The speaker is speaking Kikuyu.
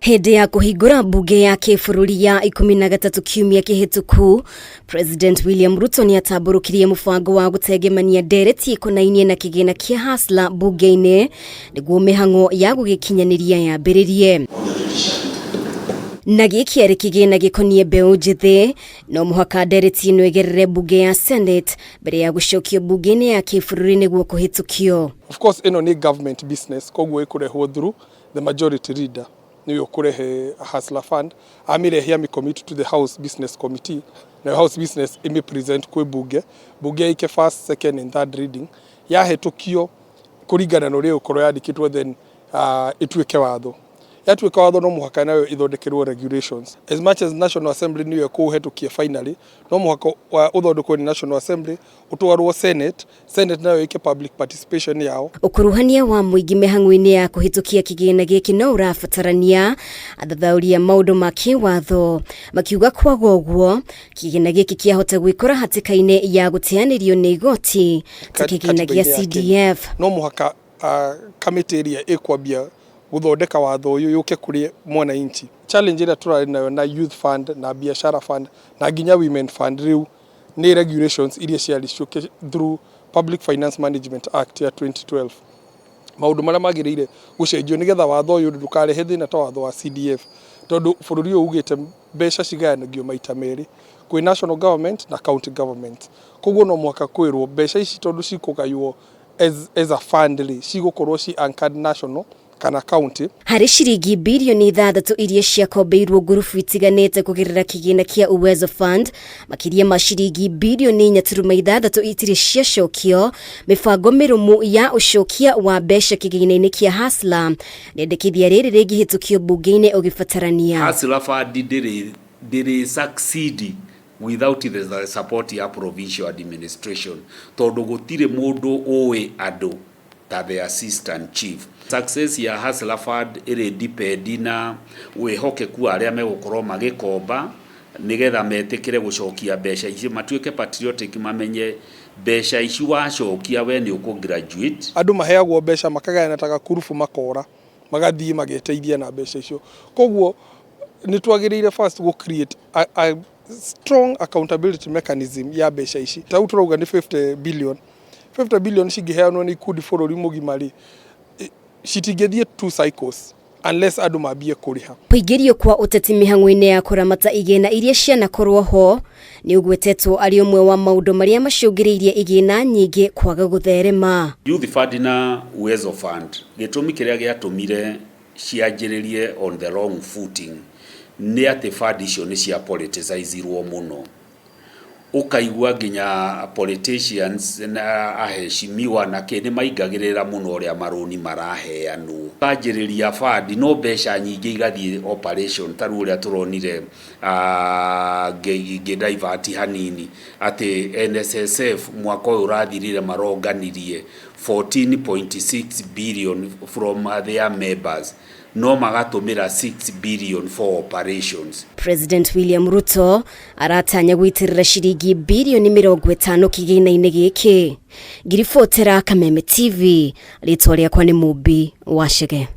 Hĩndĩ ya kũhingũra mbunge ya kĩbũrũri ya 13 kiumia kĩhĩtũku, President William Ruto nĩ atambũrũkirie mũbango wa gũtengemania ndereti ĩkonainie na kĩgĩna kĩa Hustler mbunge-inĩ nĩguo mĩhang'o ya gũgĩkinyanĩria yambĩrĩrie. Na gĩkĩ arĩ kĩgĩna gĩkoniĩ mbeũ njĩthĩ, no mũhaka ndereti ĩno ĩgerere mbunge ya Senate mbere ya gũcokio mbunge-inĩ ya kĩbũrũri nĩguo kũhĩtũkio. Of course ĩno nĩ government business koguo ĩkũrehwo through the majority leader nĩwe ũkũrehe Hustler Fund, amĩrehe amĩ commit to the House Business Committee, nayo House Business ĩmĩ present kwĩ mbunge, mbunge ĩke first, second and third reading, yahĩtũkio kũringana na ũrĩa ĩgũkorwo yandĩkĩtwo then ĩtuĩke watho. Yatuĩka watho no mũhaka nayo ĩthondekerwo regulations. As much as National Assembly nĩyo ĩkũũhetũkia finally, no mũhaka ũthondekwo nĩ National Assembly, ũtwarwo Senate, Senate nayo ĩke public participation yao. Ũkuruhania wa mũingĩ mĩhang'o-inĩ ya kũhĩtũkia kĩgĩna gĩkĩ no ũrabatarania, athathaũri a maũndũ ma kĩwatho makiuga kwaga ũguo kĩgĩna gĩkĩ kĩahota gwĩkora hatĩka-inĩ ya gũteanĩrio nĩ igoti ta kĩgĩna gĩa CDF. No mũhaka kamĩtĩ ĩrĩa ĩkwambia gũthondeka watho ũyũ yũke kũrĩ mwananchi. Challenge ĩrĩa tũrarĩ nayo na Youth Fund na Biashara Fund na nginya Women Fund rĩu nĩ regulations iria ciarĩ ciũke through Public Finance Management Act ya 2012. Maũndũ marĩa magĩrĩire gũcenjio nĩgetha watho ũyũ ndũkarehe thĩna ta watho wa CDF, tondũ bũrũri ũyũ ugĩte mbeca cigayanagio maita merĩ, kwĩ national government na county government. Koguo no mũhaka kwĩrwo mbeca ici tondũ cikũgaywo as a fund rĩ, cigũkorwo ci anchored national kana county. Harĩ ciringi birioni 6 iria ciakombeirwo ngurubu itiganĩte kũgerera kĩgĩna kĩa Uwezo Fund, makĩria ma ciringi birioni 4.6 itirĩ ciacokio. Mĩbango mĩrũmu ya ũcokia wa mbeca kĩgĩna-inĩ kĩa Hustler, rĩendekithia rĩrĩ rĩngĩhĩtũkio mbunge-inĩ ũgĩbatarania. Hustler Fund ndĩrĩ succeed without the support ya provincial administration, tondũ gũtirĩ mũndũ ũĩ andũ ta the assistant chief. Success ya Hustler Fund ĩrĩ depend na wĩhokeku wa arĩa megũkorwo magĩkomba, nĩgetha metĩkĩre gũcokia mbeca ici, matuĩke patriotic, mamenye mbeca ici wacokia we nĩ ũkũ graduate. Andũ maheagwo mbeca makagayana ta gakurubu, makora magathiĩ mageteithia na mbeca icio. Koguo nĩ twagĩrĩire first gũ create a strong accountability mechanism ya mbeca ici. Ta rĩu tũrauga nĩ 50 billion, 50 billion cingĩheanwo nĩ ikundi bũrũri mũgima rĩ, citingĩthiĩ two cycles unless andũ mambie kũrĩha. Kũingĩrio kwa ũteti mĩhang'o-inĩ ya kũramata igĩna iria cianakorwo ho nĩ ũgwetetwo arĩ ũmwe wa maũndũ marĩa macũngĩrĩirie igĩna nyingĩ kwaga gũtherema. Youth Fund na Uwezo Fund, gĩtũmi kĩrĩa gĩatũmire cianjĩrĩrie on the wrong footing nĩ atĩ fund icio nĩ cia politicizirwo mũno, ũkaigua nginya politicians na aheshimiwa na kĩ nĩ maingagĩrĩra mũno ũrĩa marũni maraheanwo. Kanjĩrĩria fund no mbeca nyingĩ igathiĩ operation, ta rĩu ũrĩa tũronire, ngĩ divert hanini, atĩ NSSF mwaka ũyũ ũrathirire maronganirie 14.6 billion from their members, no magatũmĩra 6 billion for operations. President William Ruto aratanya gũitĩrĩra ciringi birioni 50 kĩgĩna-inĩ gĩkĩ. Ngiribotera Kameme TV, rĩtwa rĩakwa nĩ Mũmbi wa Chege.